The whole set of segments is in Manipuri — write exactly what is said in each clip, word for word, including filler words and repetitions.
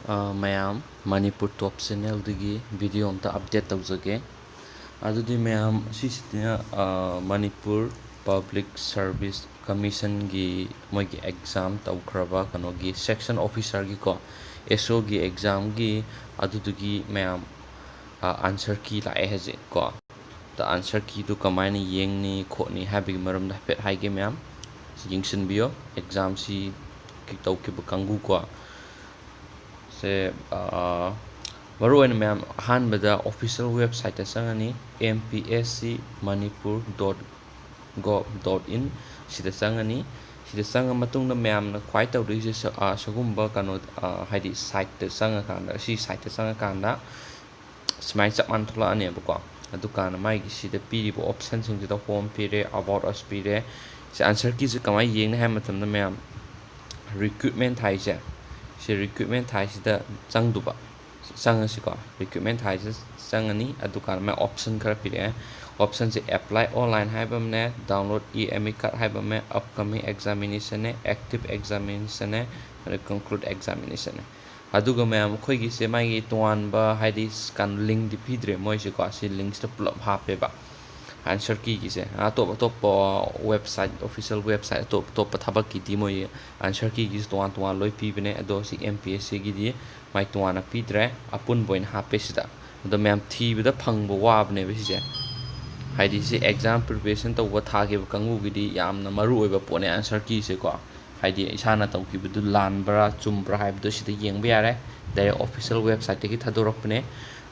ꯑ, ꯃꯌꯥꯝ, ꯃꯅꯤꯄꯨꯔ ꯇꯣꯞ ꯆꯦꯅꯦꯜꯗꯒꯤ ꯚꯤꯗꯤꯑꯣ ꯑꯝꯇ ꯑꯞꯗꯦꯠ ꯇꯧꯖꯒꯦ꯫ ꯑꯗꯨꯗꯤ ꯃꯌꯥꯝ, ꯁꯤꯁꯤꯅ, ꯑ, ꯃꯅꯤꯄꯨꯔ ꯄꯕ꯭ꯂꯤꯛ ꯁꯔꯚꯤꯁ ꯀꯃꯤꯁꯟꯒꯤ ꯃꯣꯏꯒꯤ ꯑꯦꯛꯖꯥꯝ ꯇꯧꯈ꯭ꯔꯕ ꯀꯩꯅꯣꯒꯤ ꯁꯦꯛꯁꯟ ꯑꯣꯐꯤꯁꯥꯔꯒꯤꯀꯣ, ꯑꯦꯁ ꯑꯣꯒꯤ ꯑꯦꯛꯖꯥꯝꯒꯤ, ꯑꯗꯨꯗꯨꯒꯤ ꯃꯌꯥꯝ, ꯑ, ꯑꯟꯁꯔ ꯀꯤ ꯂꯥꯛꯑꯦ ꯍꯧꯖꯤꯛ ꯀꯣ꯫ ꯑꯗ ꯑꯟꯁꯔ ꯀꯤꯗꯨ ꯀꯃꯥꯏꯅ ꯌꯦꯡꯅꯤ ꯈꯣꯠꯅꯤ ꯍꯥꯏꯕꯒꯤ ꯃꯔꯝꯗ ꯍꯥꯏꯐꯦꯠ ꯍꯥꯏꯒꯦ ꯃꯌꯥꯝ꯫ ꯌꯦꯡꯁꯤꯟꯕꯤꯌꯣ, ꯑꯦꯛꯖꯥꯝꯁꯤ ꯇꯧꯈꯤꯕ ꯀꯥꯡꯕꯨꯀꯣ꯫ ꯁꯦ, ꯑ, ꯃꯔꯨꯑꯣꯏꯅ ꯃꯌꯥꯝ ꯑꯍꯥꯟꯕꯗ ꯑꯣꯐꯤꯁꯤꯌꯦꯜ ꯋꯦꯕꯁꯥꯏꯠꯇ ꯆꯪꯉꯅꯤ, M P S C Manipur dot gov dot in꯫ ꯁꯤꯗ ꯆꯪꯉꯅꯤ꯫ ꯁꯤꯗ ꯆꯪꯉ ꯃꯇꯨꯡꯗ ꯃꯌꯥꯝꯅ ꯈ꯭ꯋꯥꯏ ꯇꯧꯗꯣꯏꯁꯦ ꯁ-, ꯑ, ꯁꯤꯒꯨꯝꯕ ꯀꯩꯅꯣ, ꯑ, ꯍꯥꯏꯗꯤ ꯁꯥꯏꯠꯇ ꯆꯪꯉꯀꯥꯟꯗ, ꯁꯤ ꯁꯥꯏꯠꯇ ꯆꯪꯉꯀꯥꯟꯗ ꯁꯨꯃꯥꯏꯅ ꯆꯞ ꯃꯥꯟꯅ ꯊꯣꯛꯂꯛꯑꯅꯦꯕꯀꯣ꯫ ꯑꯗꯨꯀꯥꯟꯗ ꯃꯥꯒꯤ ꯁꯤꯗ ꯄꯤꯔꯤꯕ ꯑꯣꯞꯁꯟꯁꯤꯡꯁꯤꯗ ꯍꯣꯝ ꯄꯤꯔꯦ, ꯑꯕꯥꯎꯠ ꯑꯁ ꯄꯤꯔꯦ꯫ ꯁꯤ ꯑꯟꯁꯔ ꯀꯤꯁꯦ ꯀꯃꯥꯏꯅ ꯌꯦꯡꯅꯤ ꯍꯥꯏꯕ ꯃꯇꯝꯗ ꯃꯌꯥꯝ, ꯔꯤꯀ꯭ꯔꯨꯠꯃꯦꯟ ꯊꯥꯏꯁꯦ, ꯁꯤ ꯔꯤꯀ꯭ꯔꯨꯠꯃꯦꯟ ꯊꯥꯏꯁꯤꯗ ꯆꯪꯗꯨꯕ꯫ ꯆꯪꯉꯁꯤꯀꯣ, ꯔꯤꯀ꯭ꯔꯨꯠꯃꯦꯟ ꯊꯥꯏꯁꯤꯗ ꯆꯪꯉꯅꯤ꯫ ꯑꯗꯨꯀꯥꯟꯗ ꯃꯥꯏ ꯑꯣꯞꯁꯟ ꯈꯔ ꯄꯤꯔꯛꯑꯦ꯫ ꯑꯣꯞꯁꯟꯁꯦ apply online ꯍꯥꯏꯕ ꯑꯃꯅꯦ, download e-admit card ꯍꯥꯏꯕ ꯑꯃꯅꯦ, upcoming examinationꯅꯦ, active examinationꯅꯦ, ꯑꯗꯩ conclude examinationꯅꯦ꯫ ꯑꯗꯨꯒ ꯃꯌꯥꯝ, ꯑꯩꯈꯣꯏꯒꯤꯁꯦ ꯃꯥꯒꯤ ꯇꯣꯉꯥꯟꯕ ꯍꯥꯏꯗꯤ ꯀꯩꯅꯣ, ꯂꯤꯡꯗꯤ ꯄꯤꯗ꯭ꯔꯦ ꯃꯣꯏꯁꯦꯀꯣ꯫ ꯁꯤ ꯂꯤꯡꯁꯤꯗ ꯄꯨꯂꯞ ꯍꯥꯞꯄꯦꯕ ꯑꯟꯁꯔ ꯀꯤꯒꯤꯁꯦ꯫ ꯑꯇꯣꯞ ꯑꯇꯣꯞꯄ ꯋꯦꯕꯁꯥꯏꯠ, ꯑꯣꯐꯤꯁꯤꯌꯦꯜ ꯋꯦꯕꯁꯥꯏꯠ ꯑꯇꯣꯞ ꯑꯇꯣꯞꯄ ꯊꯕꯛꯀꯤꯗꯤ ꯃꯣꯏ ꯑꯟꯁꯔ ꯀꯤꯒꯤꯁꯦ ꯇꯣꯉꯥꯟ ꯇꯣꯉꯥꯟ ꯂꯣꯏ ꯄꯤꯕꯅꯦ꯫ ꯑꯗꯣ ꯁꯤ M P S Cꯒꯤꯗꯤ ꯃꯥꯏ ꯇꯣꯉꯥꯟꯅ ꯄꯤꯗ꯭ꯔꯦ, ꯑꯄꯨꯟꯕ ꯑꯣꯏꯅ ꯍꯥꯞꯄꯦ ꯁꯤꯗ꯫ ꯑꯗꯣ ꯃꯌꯥꯝ, ꯊꯤꯕꯗ ꯐꯪꯕ ꯋꯥꯕꯅꯦꯕ ꯁꯤꯁꯦ꯫ ꯍꯥꯏꯗꯤ ꯁꯤ ꯑꯦꯛꯖꯥꯝ ꯄ꯭ꯔꯤꯄꯦꯔꯦꯁꯟ ꯇꯧꯕ ꯊꯥꯈꯤꯕ ꯀꯥꯡꯕꯨꯒꯤꯗꯤ ꯌꯥꯝꯅ ꯃꯔꯨ ꯑꯣꯏꯕ ꯄꯣꯠꯅꯦ ꯑꯟꯁꯔ ꯀꯤꯁꯦꯀꯣ꯫ ꯍꯥꯏꯗꯤ ꯏꯁꯥꯅ ꯇꯧꯈꯤꯕꯗꯨ ꯂꯥꯟꯕ꯭ꯔꯥ ꯆꯨꯝꯕ꯭ꯔꯥ ꯍꯥꯏꯕꯗꯨ ꯁꯤꯗ ꯌꯦꯡꯕ ꯌꯥꯔꯦ꯫ ꯗꯥꯏꯔꯦꯛ ꯑꯣꯐꯤꯁꯤꯌꯦꯜ ꯋꯦꯕꯁꯥꯏꯠꯇꯒꯤ ꯊꯥꯗꯣꯔꯛꯄꯅꯦ꯫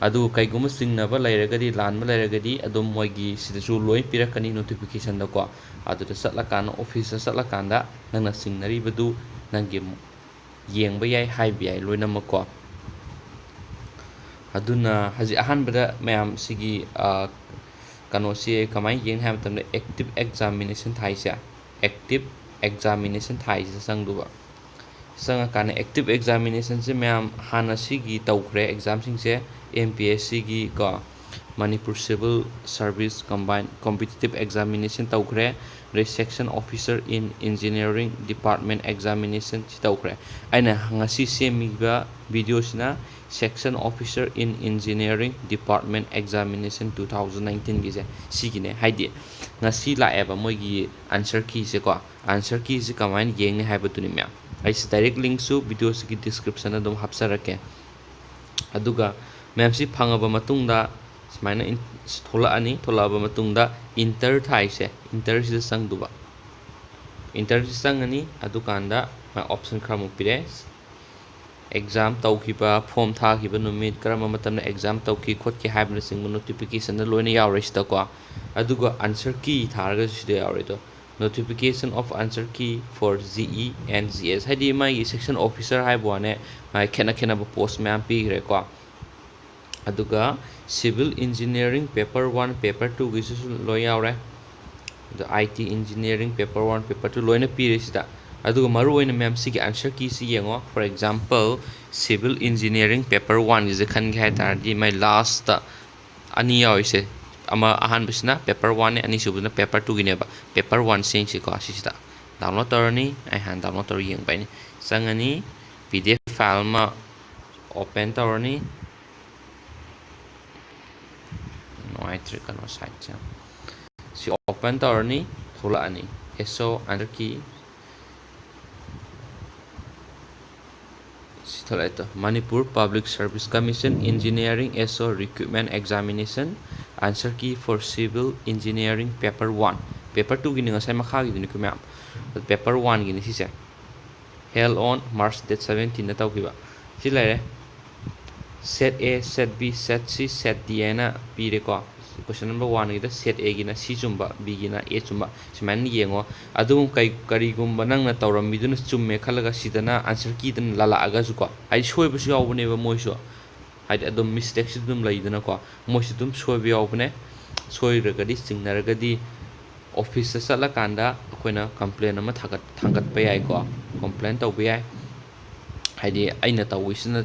ꯑꯗꯨꯒ ꯀꯩꯒꯨꯝꯕ ꯆꯤꯡꯅꯕ ꯂꯩꯔꯒꯗꯤ, ꯂꯥꯟꯕ ꯂꯩꯔꯒꯗꯤ ꯑꯗꯨꯝ ꯃꯣꯏꯒꯤ ꯁꯤꯗꯁꯨ ꯂꯣꯏ ꯄꯤꯔꯛꯀꯅꯤ ꯅꯣꯇꯤꯐꯤꯀꯦꯁꯟꯗꯀꯣ꯫ ꯑꯗꯨꯗ ꯆꯠꯂꯀꯥꯟꯗ, ꯑꯣꯐꯤꯁꯇ ꯆꯠꯂꯀꯥꯟꯗ ꯅꯪꯅ ꯆꯤꯡꯅꯔꯤꯕꯗꯨ ꯅꯪꯒꯤ ꯌꯦꯡꯕ ꯌꯥꯏ, ꯍꯥꯏꯕ ꯌꯥꯏ ꯂꯣꯏꯅꯃꯛꯀꯣ꯫ ꯑꯗꯨꯅ ꯍꯧꯖꯤꯛ ꯑꯍꯥꯟꯕꯗ ꯃꯌꯥꯝ ꯁꯤꯒꯤ, ꯑ, ꯀꯩꯅꯣꯁꯤ ꯀꯃꯥꯏꯅ ꯌꯦꯡꯅꯤ ꯍꯥꯏꯕ ꯃꯇꯝꯗ, active examination ꯊꯥꯏꯁꯦ, active examination ꯊꯥꯏꯁꯤꯗ ꯆꯪꯗꯧꯕ꯫ ꯆꯪꯉꯀꯥꯟꯗ active examinationꯁꯦ ꯃꯌꯥꯝ ꯍꯥꯟꯅ ꯁꯤꯒꯤ ꯇꯧꯈ꯭ꯔꯦ ꯑꯦꯛꯖꯥꯝꯁꯤꯡꯁꯦ, M P S Cꯒꯤ ꯀꯣ, Manipur Civil Service Combined Competitive Examination ꯇꯧꯈ꯭ꯔꯦ, ꯑꯗꯩ Section Officer in Engineering Department Examination ꯁꯤ ꯇꯧꯈ꯭ꯔꯦ꯫ ꯑꯩꯅ ꯉꯁꯤ ꯁꯦꯝꯃꯤꯕ videoꯁꯤꯅ Section Officer in Engineering Department Examination two thousand nineteenꯒꯤꯁꯦ ꯁꯤꯒꯤꯅꯦ꯫ ꯍꯥꯏꯗꯤ ꯉꯁꯤ ꯂꯥꯛꯑꯦꯕ ꯃꯣꯏꯒꯤ answer keyꯁꯦꯀꯣ꯫ Answer keyꯁꯦ ꯀꯃꯥꯏꯅ ꯌꯦꯡꯅꯤ ꯍꯥꯏꯕꯗꯨꯅꯤ ꯃꯌꯥꯝ꯫ ꯑꯩꯁꯦ direct linkꯁꯨ videoꯁꯤꯒꯤ descriptionꯗ ꯑꯗꯨꯝ ꯍꯥꯞꯆꯔꯛꯀꯦ꯫ ꯑꯗꯨꯒ ꯃꯌꯥꯝꯁꯤ ꯐꯪꯉꯕ ꯃꯇꯨꯡꯗ ꯁꯨꯃꯥꯏꯅ ꯊꯣꯛꯂꯛꯑꯅꯤ꯫ ꯊꯣꯛꯂꯛꯑꯕ ꯃꯇꯨꯡꯗ enter ꯊꯥꯏꯁꯦ, enterꯁꯤꯗ ꯆꯪꯗꯨꯕ꯫ Enterꯁꯤ ꯆꯪꯉꯅꯤ꯫ ꯑꯗꯨꯀꯥꯟꯗ ꯃꯥ option ꯈꯔꯃꯨꯛ ꯄꯤꯔꯛꯑꯦ꯫ Exam ꯇꯧꯈꯤꯕ, form ꯊꯥꯈꯤꯕ ꯅꯨꯃꯤꯠ, ꯀꯔꯝꯕ ꯃꯇꯝꯗ exam ꯇꯧꯈꯤ ꯈꯣꯠꯈꯤ ꯍꯥꯏꯕꯅꯆꯤꯡꯕ notificationꯗ ꯂꯣꯏꯅ ꯌꯥꯎꯔꯦ ꯁꯤꯗꯀꯣ꯫ ꯑꯗꯨꯒ answer key ꯊꯥꯔꯒꯁꯨ ꯁꯤꯗ ꯌꯥꯎꯔꯦ ꯑꯗꯣ꯫ Notification of answer key for J E and J S, ꯍꯥꯏꯗꯤ ꯃꯥꯒꯤ section officer ꯍꯥꯏꯕ ꯋꯥꯅꯦ, ꯃꯥꯒꯤ ꯈꯦꯠꯅ ꯈꯦꯠꯅꯕ post ꯃꯌꯥꯝ ꯄꯤꯈ꯭ꯔꯦꯀꯣ꯫ ꯑꯗꯨꯒ civil engineering paper one, paper twoꯒꯤꯁꯤꯁꯨ ꯂꯣꯏ ꯌꯥꯎꯔꯦ꯫ ꯑꯗꯣ I T engineering paper one, paper two ꯂꯣꯏꯅ ꯄꯤꯔꯦ ꯁꯤꯗ꯫ ꯑꯗꯨꯒ ꯃꯔꯨꯑꯣꯏꯅ ꯃꯌꯥꯝ ꯁꯤꯒꯤ answer keyꯁꯤ ꯌꯦꯡꯉꯣ꯫ For example, civil engineering paper oneꯒꯤꯁꯦ ꯈꯟꯒꯦ ꯍꯥꯏ ꯇꯥꯔꯗꯤ ꯃꯥꯏ lastꯇ ꯑꯅꯤ ꯌꯥꯎꯔꯤꯁꯦ, ꯑꯃ ꯑꯍꯥꯟꯕꯁꯤꯅ paper oneꯅꯦ, ꯑꯅꯤꯁꯨꯕꯗꯨꯅ paper twoꯒꯤꯅꯦꯕ꯫ Paper one ꯁꯦꯡꯁꯤꯀꯣ, ꯁꯤꯁꯤꯗ download ꯇꯧꯔꯅꯤ꯫ ꯑꯩ ꯍꯥꯟꯅ download ꯇꯧꯔ ꯌꯦꯡꯕ ꯍꯥꯏꯅꯤ꯫ ꯆꯪꯉꯅꯤ, P D F file ꯑꯃ open ꯇꯧꯔꯅꯤ꯫ ꯅꯨꯡꯉꯥꯏꯇ꯭ꯔꯦ ꯀꯩꯅꯣ siteꯁꯦ꯫ ꯁꯤ open ꯇꯧꯔꯅꯤ, ꯊꯣꯛꯂꯛꯑꯅꯤ꯫ S O answer key ꯁꯤ ꯊꯣꯛꯂꯛꯑꯦ ꯇꯣ꯫ Manipur Public Service Commission Engineering S O Recruitment Examination, answer key for civil engineering paper one꯫ Paper twoꯒꯤꯅꯤ ꯉꯁꯥꯏ ꯃꯈꯥꯒꯤꯗꯨꯅꯤꯀꯣ ꯃꯌꯥꯝ꯫ Paper oneꯒꯤꯅꯤ ꯁꯤꯁꯦ꯫ Held on March date seventeenꯗ ꯇꯧꯈꯤꯕ꯫ ꯁꯤ ꯂꯩꯔꯦ꯫ Set A, set B, set C, set D ꯍꯥꯏꯅ ꯄꯤꯔꯦꯀꯣ꯫ Question number oneꯒꯤꯗ set Aꯒꯤꯅ C ꯆꯨꯝꯕ, Bꯒꯤꯅ A ꯆꯨꯝꯕ, ꯁꯨꯃꯥꯏꯅ ꯌꯦꯡꯉꯣ꯫ ꯑꯗꯨꯝ ꯀꯩ-, ꯀꯔꯤꯒꯨꯝꯕ ꯅꯪꯅ ꯇꯧꯔꯝꯃꯤꯗꯨꯅ ꯆꯨꯝꯃꯦ ꯈꯜꯂꯒ ꯁꯤꯗꯅ answer keyꯗꯅ ꯂꯥꯜꯂꯛꯑꯒꯁꯨꯀꯣ, ꯍꯥꯏꯗꯤ ꯁꯣꯏꯕꯁꯨ ꯌꯥꯎꯕꯅꯦꯕ ꯃꯣꯏꯁꯨ, ꯍꯥꯏꯗꯤ ꯑꯗꯨꯝ mistakeꯁꯨ ꯑꯗꯨꯝ ꯂꯩꯗꯅꯀꯣ, ꯃꯣꯏꯁꯨ ꯑꯗꯨꯝ ꯁꯣꯏꯕ ꯌꯥꯎꯕꯅꯦ꯫ ꯁꯣꯏꯔꯒꯗꯤ ꯆꯤꯡꯅꯔꯒꯗꯤ officeꯇ ꯆꯠꯂꯀꯥꯟꯗ ꯑꯩꯈꯣꯏꯅ complain ꯑꯃ ꯊꯥꯒꯠ-, ꯊꯥꯡꯒꯠꯄ ꯌꯥꯏꯀꯣ, complain ꯇꯧꯕ ꯌꯥꯏ꯫ ꯍꯥꯏꯗꯤ ꯑꯩꯅ ꯇꯧꯔꯤꯁꯤꯅ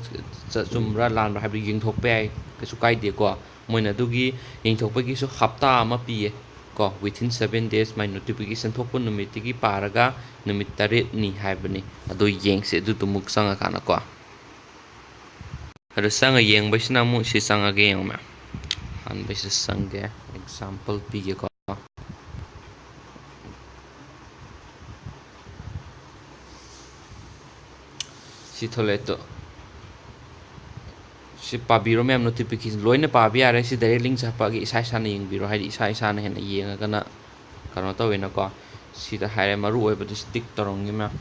ꯆ-, ꯆꯨꯝꯕ꯭ꯔꯥ ꯂꯥꯟꯕ꯭ꯔꯥ ꯍꯥꯏꯕꯗꯨ ꯌꯦꯡꯊꯣꯛꯄ ꯌꯥꯏ, ꯀꯩꯁꯨ ꯀꯥꯏꯗꯦꯀꯣ꯫ ꯃꯣꯏꯅ ꯑꯗꯨꯒꯤ ꯌꯦꯡꯊꯣꯛꯄꯒꯤꯁꯨ ꯍꯞꯇꯥ ꯑꯃ ꯄꯤꯌꯦ ꯀꯣ꯫ Within seven days, ꯃꯥꯏ notification ꯊꯣꯛꯄ ꯅꯨꯃꯤꯠꯇꯒꯤ ꯄꯥꯔꯒ ꯅꯨꯃꯤꯠ ꯇꯔꯦꯠꯅꯤ ꯍꯥꯏꯕꯅꯤ꯫ ꯑꯗꯣ ꯌꯦꯡꯁꯦ, ꯑꯗꯨꯗꯨ ꯑꯃꯨꯛ ꯆꯪꯉꯀꯥꯟꯗꯀꯣ꯫ ꯑꯗꯣ ꯆꯪꯉ ꯌꯦꯡꯕꯁꯤꯅ ꯑꯃꯨꯛ ꯁꯤ ꯆꯪꯉꯒꯦ ꯌꯦꯡꯉꯨ ꯃꯌꯥꯝ꯫ ꯑꯍꯥꯟꯕꯁꯤꯗ ꯆꯪꯒꯦ, example ꯄꯤꯒꯦꯀꯣ꯫ ꯁꯤ ꯊꯣꯛꯂꯛꯑꯦ꯫ ꯇꯣ, ꯁꯤ ꯄꯥꯕꯤꯔꯣ ꯃꯌꯥꯝ, notification ꯂꯣꯏꯅ ꯄꯥꯕ ꯌꯥꯔꯦ꯫ ꯁꯤ direct link ꯁꯦ ꯍꯥꯞꯄꯛꯑꯒꯦ, ꯏꯁꯥ ꯏꯁꯥꯅ ꯌꯦꯡꯕꯤꯔꯣ, ꯍꯥꯏꯗꯤ ꯏꯁꯥ ꯏꯁꯥꯅ ꯍꯦꯟꯅ ꯌꯦꯡꯉꯒꯅ ꯀꯩꯅꯣ ꯇꯧꯋꯦꯅꯀꯣ꯫ ꯁꯤꯗ ꯍꯥꯏꯔꯦ, ꯃꯔꯨ ꯑꯣꯏꯕꯗꯨ ꯁꯤ tick ꯇꯧꯔꯝꯒꯦ ꯃꯌꯥꯝ꯫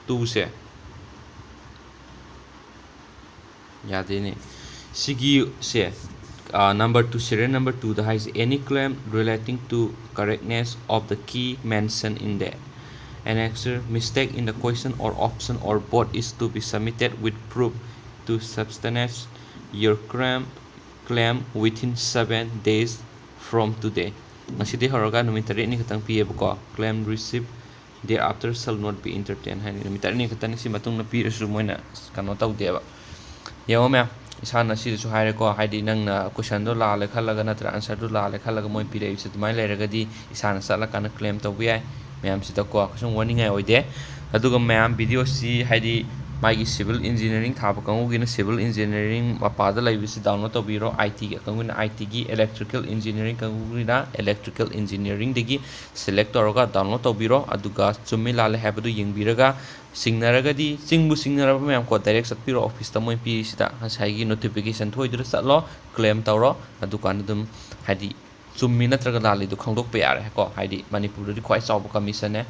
Two ꯁꯦ꯫ ꯌꯥꯗꯦꯅꯦ꯫ ꯁꯤꯒꯤꯁꯦ, ꯑ, number two, serial number two ꯗ ꯍꯥꯏꯁꯦ, "Any claim relating to correctness of the key mentioned in the annexure, mistake in the question or option or both is to be submitted with proof to substantiate your claim, claim within seven days from today." ꯉꯁꯤꯗꯩ ꯍꯧꯔꯒ ꯅꯨꯃꯤꯠ ꯇꯔꯦꯠꯅꯤ ꯈꯛꯇꯪ ꯄꯤꯌꯦꯕꯀꯣ꯫ "Claim received thereafter shall not be entertained" ꯍꯥꯏꯅ ꯅꯨꯃꯤꯠ ꯇꯔꯦꯠꯅꯤ ꯈꯛꯇꯅꯤ꯫ ꯁꯤ ꯃꯇꯨꯡꯗ ꯄꯤꯔꯁꯨ ꯃꯣꯏꯅ ꯀꯩꯅꯣ ꯇꯧꯗꯦꯕ꯫ ꯌꯦꯡꯉꯣ ꯃꯌꯥꯝ, ꯏꯁꯥꯅ ꯁꯤꯗꯁꯨ ꯍꯥꯏꯔꯦꯀꯣ, ꯍꯥꯏꯗꯤ ꯅꯪꯅ question ꯗꯣ ꯂꯥꯜꯂꯦ ꯈꯜꯂꯒ ꯅꯠꯇ꯭ꯔꯒ answer ꯗꯣ ꯂꯥꯜꯂꯦ ꯈꯜꯂꯒ ꯃꯣꯏ ꯄꯤꯔꯛꯏꯕꯁꯦ ꯑꯗꯨꯃꯥꯏꯅ ꯂꯩꯔꯒꯗꯤ ꯏꯁꯥꯅ ꯆꯠꯂꯀꯥꯟꯗ claim ꯇꯧꯕ ꯌꯥꯏ꯫ ꯃꯌꯥꯝꯁꯤꯗꯀꯣ ꯀꯩꯁꯨꯝ ꯋꯥꯅꯤꯡꯉꯥꯏ ꯑꯣꯏꯗꯦ꯫ ꯑꯗꯨꯒ ꯃꯌꯥꯝ video ꯁꯤ ꯍꯥꯏꯗꯤ ꯃꯥꯒꯤ civil engineering ꯊꯥꯕ ꯀꯥꯡꯕꯨꯒꯤꯅ civil engineering ꯃꯄꯥꯗ ꯂꯩꯕꯁꯤ download ꯇꯧꯕꯤꯔꯣ, IT ꯒꯤ ꯀꯥꯡꯕꯨꯅ IT ꯒꯤ, electrical engineering ꯀꯥꯡꯕꯨꯒꯤꯅ electrical engineering ꯗꯒꯤ select ꯇꯧꯔꯒ download ꯇꯧꯕꯤꯔꯣ꯫ ꯑꯗꯨꯒ ꯆꯨꯝꯃꯤ ꯂꯥꯜꯂꯦ ꯍꯥꯏꯕꯗꯨ ꯌꯦꯡꯕꯤꯔꯒ ꯆꯤꯡꯅꯔꯒꯗꯤ, ꯆꯤꯡꯕꯨ ꯆꯤꯡꯅꯔꯕ ꯃꯌꯥꯝ ꯀꯣ, direct ꯆꯠꯄꯤꯔꯣ office ꯇ, ꯃꯣꯏ ꯄꯤꯔꯤꯁꯤꯗ ꯉꯁꯥꯏꯒꯤ notification ꯊꯣꯛꯏꯗꯨꯗ ꯆꯠꯂꯣ, claim ꯇꯧꯔꯣ꯫ ꯑꯗꯨꯀꯥꯟꯗ ꯑꯗꯨꯝ ꯍꯥꯏꯗꯤ ꯆꯨꯝꯃꯤ ꯅꯠꯇ꯭ꯔꯒ ꯂꯥꯜꯂꯤꯗꯣ ꯈꯪꯗꯣꯛꯄ ꯌꯥꯔꯦ ꯀꯣ꯫ ꯍꯥꯏꯗꯤ ꯃꯅꯤꯄꯨꯔꯗꯗꯤ ꯈ꯭ꯋꯥꯏ ꯆꯥꯎꯕ commission ꯅꯦ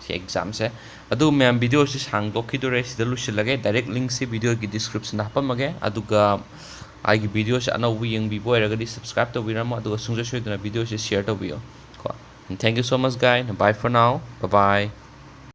ꯁꯤ exam ꯁꯦ꯫ ꯑꯗꯨ ꯃꯌꯥꯝ, video ꯁꯤ ꯁꯥꯡꯗꯣꯛꯈꯤꯗꯣꯔꯦ, ꯁꯤꯗ ꯂꯣꯏꯁꯤꯜꯂꯒꯦ꯫ Direct link ꯁꯤ video ꯒꯤ description ꯗ ꯍꯥꯞꯄꯝꯃꯒꯦ꯫ ꯑꯗꯨꯒ ꯑꯩꯒꯤ video ꯁꯦ ꯑꯅꯧꯕ ꯌꯦꯡꯕꯤꯕ ꯑꯣꯏꯔꯒꯗꯤ subscribe ꯇꯧꯕꯤꯔꯝꯃꯣ, ꯑꯗꯨꯒ ꯁꯨꯡꯁꯣꯏ ꯁꯣꯏꯗꯅ video ꯁꯦ share ꯇꯧꯕꯤꯌꯣ ꯀꯣ꯫ And thank you so much, guys. Bye for now. Bye bye.